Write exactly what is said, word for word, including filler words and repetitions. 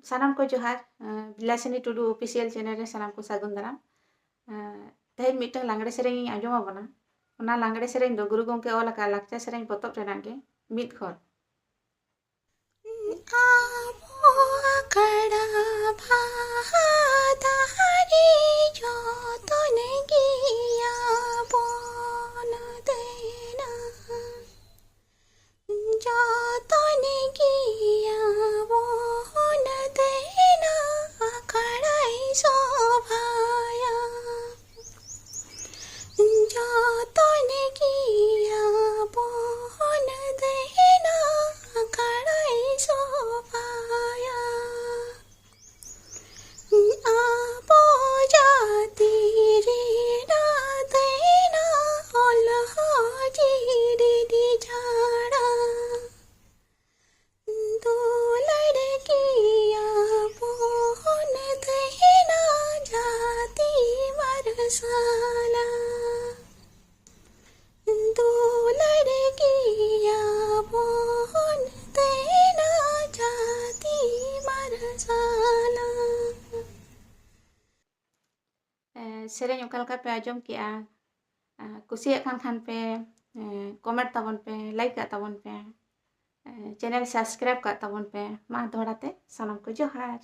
ᱥᱟᱱᱟᱢ ᱠᱚ ᱡᱚᱦᱟᱨ᱾ ᱵᱤᱞᱟᱥᱤᱱᱤ ᱴᱩᱰᱩ ᱚᱯᱷᱤᱥᱤᱭᱟᱞ ᱪᱮᱱᱮᱞ ᱨᱮ ᱥᱟᱱᱟᱢ ᱠᱚ ᱥᱟᱹᱜᱩᱱ ᱫᱟᱨᱟᱢ᱾ ᱛᱮᱦᱮᱧ ᱢᱤᱫᱴᱟᱝ ᱞᱟᱜᱽᱲᱮ ᱥᱮᱨᱮᱧ ᱤᱧ ᱟᱸᱡᱚᱢ ᱟᱵᱚᱱᱟ᱾ ᱚᱱᱟ ᱞᱟᱜᱽᱲᱮ ᱥᱮᱨᱮᱧ ᱫᱚ ᱜᱩᱨᱩ ᱜᱚᱢᱠᱮ ᱚᱞ ᱟᱠᱟᱫ ᱞᱟᱠᱪᱟᱨ ᱥᱮᱨᱮᱧ ᱯᱚᱛᱚᱵ ᱨᱮᱱᱟᱜ ᱜᱮ ᱢᱤᱫ ᱠᱷᱚᱨ᱾ ᱟᱵᱚ ᱟᱠᱷᱲᱟ ᱵᱟᱦᱟ ᱫᱟᱨᱮ ᱡᱚᱛᱚᱱ ᱜᱮᱭᱟᱵᱚᱱ ᱫᱟᱹᱭᱱᱟ᱾ ᱡᱚᱛᱚᱱ ᱜᱮᱭᱟᱵᱚᱱ ᱫᱟᱹᱭᱱᱟ ᱟᱠᱷᱲᱟᱭ ᱥᱚᱵᱷᱟᱭᱟ᱾ ᱡᱚᱛᱚᱱ ᱜᱮᱭᱟᱵᱚᱱ ᱫᱟᱹᱭᱱᱟ ᱟᱠᱷᱲᱟᱭ ᱥᱚᱵᱷᱟᱭᱟ᱾ ᱟᱵᱚ ᱡᱟᱹᱛᱤ ᱨᱮᱱᱟᱜ ᱫᱟᱹᱭᱱᱟ ᱚᱞ ᱦᱚᱸ ᱡᱤᱣᱤ ᱡᱷᱟᱲᱟ᱾ ᱫᱩᱞᱟᱹᱲ ᱜᱮᱭᱟᱵᱚᱱ ᱫᱟᱹᱭᱱᱟ ᱡᱟᱹᱛᱤ ᱢᱟᱨᱥᱟᱞᱟ᱾ ᱫᱩᱞᱟᱹᱲ ᱜᱮᱭᱟᱵᱚᱱ ᱫᱟᱹᱭᱱᱟ ᱡᱟᱹᱛᱤ ᱢᱟᱨᱥᱟᱞᱟ᱾ ᱮ, ᱥᱮᱨᱮᱧ ᱚᱠᱟ ᱞᱮᱠᱟ ᱯᱮ ᱟᱸᱡᱚᱢ ᱠᱮᱜᱼᱟ? ᱮ, ᱠᱩᱥᱤᱭᱟᱜ ᱠᱟᱱ ᱠᱷᱟᱱ ᱯᱮ, ᱮ, ᱠᱚᱢᱮᱱᱴ ᱛᱟᱵᱚᱱ ᱯᱮ, ᱞᱟᱭᱤᱠ ᱠᱟᱜ ᱛᱟᱵᱚᱱ ᱯᱮ, ᱮ, ᱪᱮᱱᱮᱞ ᱥᱟᱵᱥᱠᱨᱟᱭᱤᱵ ᱠᱟᱜ ᱛᱟᱵᱚᱱ ᱯᱮ᱾ ᱢᱟ ᱫᱚᱦᱲᱟ ᱛᱮ ᱥᱟᱱᱟᱢ ᱠᱚ ᱡᱚᱦᱟᱨ᱾